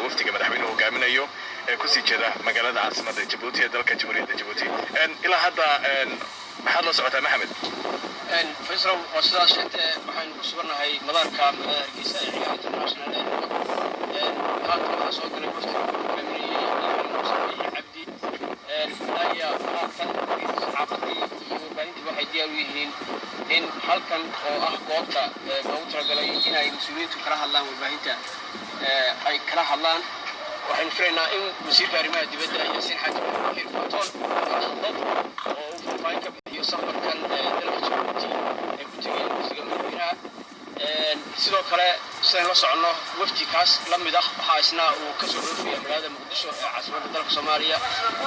Wafdiga madaxweynuhu hogaaminayo ee kusii jeeda magaalada caasimadda Jabuuti ee dalka Jamhuuriyadda Jabuuti. Ilaa hadda maxaad la socotaa, Maxamed? Faysal, waa sidaas sheegtee. Waxaynu ku sugannahay madaarka magaalada Hargeysa ee Cigaal International Airport. Haatan waxaa soo galay wafdiga uu hogaaminayay Madaxweyne Muuse Biixi Cabdi. Ilaa haatan saxaafadii iyo warbaahintii waxay diyaar u yihiin in halkan oo ah goobta loogu talagalay inay mas-uuliyiintu kala hadlaan warbaahinta ay kala hadlaan. Waxaynu filaynaa in wasiirka arrimaha dibadda, Yaasiin Xaaji Maxamuud Xiir Faratoon, kala hadlo oo uu faahfaahin ka bixiyo safarkan dalka Jabuuti ay ku tegeen wafdiga madaxweynaha. Sidoo kale, sidaynu la soconno, wafdi kaas la mid ah waxaa isna uu kasoo dhoofaya magaalada Muqdisho ee caasimadda dalka Soomaaliya.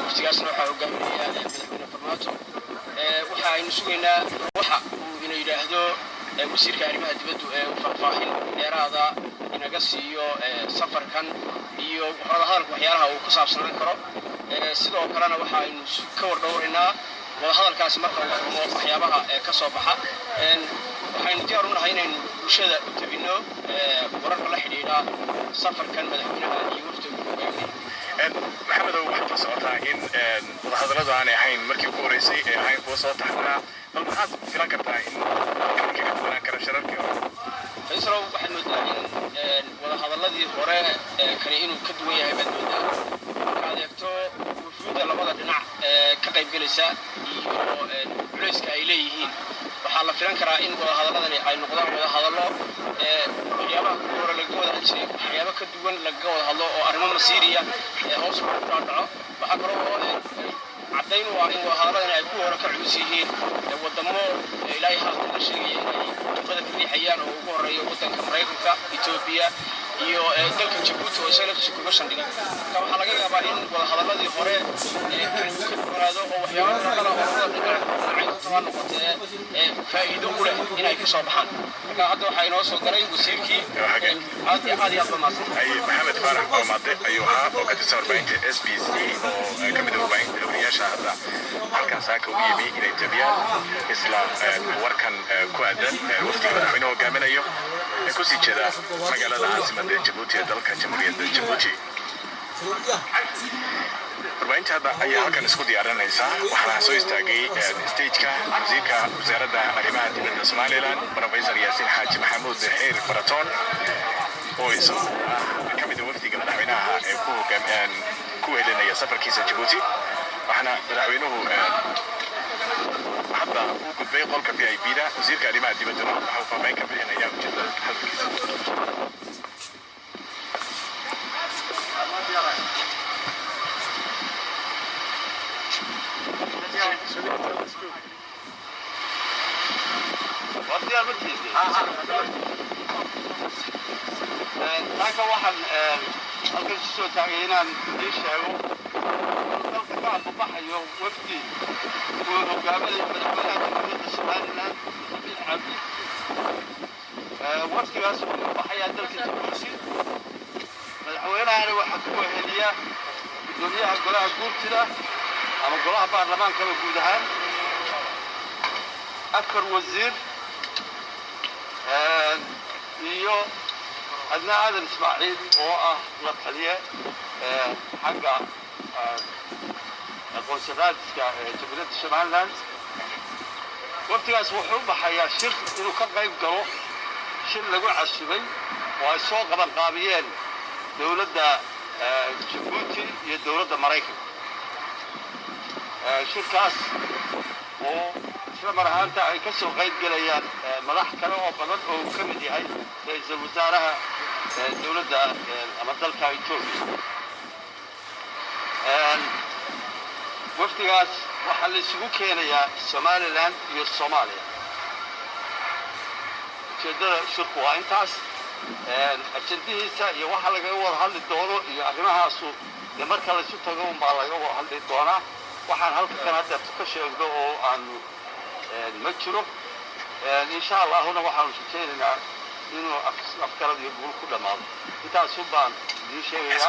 Wafdigaasna waxaa hogaaminaya Madaxweyne Farmaajo. Waxa aynu sugaynaa waxa uu ina yidhaahdo wasiirka arrimaha dibaddu ee uu faahfaahin dheeraada inaga siiyo safarkan iyo wadahadalka waxyaalaha uu ku saabsanaan karo. Sidoo kalena waxa aynu ka war dhowraynaa wadahadalkaasi marka uu furmo waxyaabaha ka soo baxa. Waxaynu diyaar u nahay inaynu bulshada u tabino wararka la xidhiidha safarkan madaxweynaha iyo wafdiga uu hogaaminayo. Maxamedow, waxaad la socotaa in wadahadalladu aanay ahayn markii ugu horreysay ee ahayn kuwa soo taxnaa. Bal maxaad filan kartaa in kaga duwanaan kara shirarkii hore? Faysalow, waxaad moodaa in wadahadalladii hore kani inuu ka duwan yahay baad moodaa, markaad eegto wufuudda labada dhinac ka qaybgelaysa iyo culayska ay leeyihiin. Waxaa la filan karaa in wadahadalladani ay noqdaan wadahadallo waxyaabaha kuwii hore lagaga wada hadli jiray waxyaabo ka duwan lagaga wada hadlo oo arrimo masiiriya hoos loogu dhaadhaco. Waxaa kaloo oo caddayn u ah in wadahadalladani ay kuwii hore ka culus yihiin wadamo ilaahay haatan la sheegaya inay wadamada ka riixayaan, oo ugu horeeyo waddanka Maraykanka, Etoobiya iyo dalka Jabuuti oo isaga laftiisa kuga shandhigay. Marka waxaa laga yaabaa in wadahadalladii hore kani uu ka duwanaado oo waxyaabo kala oo labada dhinac dhinacay ha noqotee faa'iido u leh inay ka soo baxaan. Marka hadda waxaa inoo soo galay wasiirkii. Aad iyo aad iyo aad ba mahadsantahay. Maxamed Faarax Omaade ayuu ahaa, oo ka tirsan warbaahinta SBC, oo ka mid ah warbaahinta wariyaasha hadda halkan saaka ugu yimi inay tabiyaan isla warkan ku aadan wafdiga madaxweynuhu hogaaminayo ee kusii jeeda magaalada caasimadda ee Jabuuti ee dalka Jamhuuriyadda Jabuuti. Warbaahinta hadda ayaa halkan isku diyaarinaysa. Waxaana soo istaagay stageka wasiirka wasaaradda arrimaha dibadda Somaliland, Professor Yaasiin Xaaji Maxamuud Xeer Faratoon, oo isagu ah ka mid ah wafdiga madaxweynaha ee ku hogaam ku helinaya safarkiisa Jabuuti. Waxaana madaxweynuhu hadda uu gudbay qolka VIP da. Wasiirka arrimaha dibadduna waxa uu faahfaahin ka bixinaya ujeedada hadalkiisa. Taaka waxaan halkan isu soo taagay inaan idiin sheego dalka ka ambabaxayo wafdi uu hogaaminayo madaxweynaha Jamhuuriyadda Somaliland, Muuse Cabdi. Wafdigaas wuxuu baxayaa dalka Jabuuti. Madaxweynahana waxaa ku weheliya gudoomiyaha golaha guurtida ama golaha baarlamaankaba guud ahaan, afar wasiir iyo Adnaa Aadan Ismaaciil oo ah la taliye xagga aqoonsi raadiska ee Jamhuuriyadda Somaliland. Wafdigaas wuxuu u baxayaa shir inuu ka qayb galo, shir lagu casubay oo ay soo qaban qaabiyeen dowladda Jabuuti iyo dowladda Maraykanka. Shirkaas oo isla mar ahaanta ay ka soo qayb gelayaan madax kale oo badan oo uu ka mid yahay ra-iisul wasaaraha dowladda ama dalka Etoobiya. Wafdigaas waxaa la isugu keenayaa Somaliland iyo Soomaaliya. Ujeeddada shirku waa intaas. Ajandihiisa iyo waxa lagaga wada hadli doono iyo arrimahaasu dee marka laysu tago unbaa laga wada hadli doonaa. Waxaan halka kan hadda ka sheegno oo aanu ma jiro. Insha Allahuna waxaanu rajaynaynaa inuu afgarad iyo guul ku dhammaado. Intaasun baan idiin sheegayaa.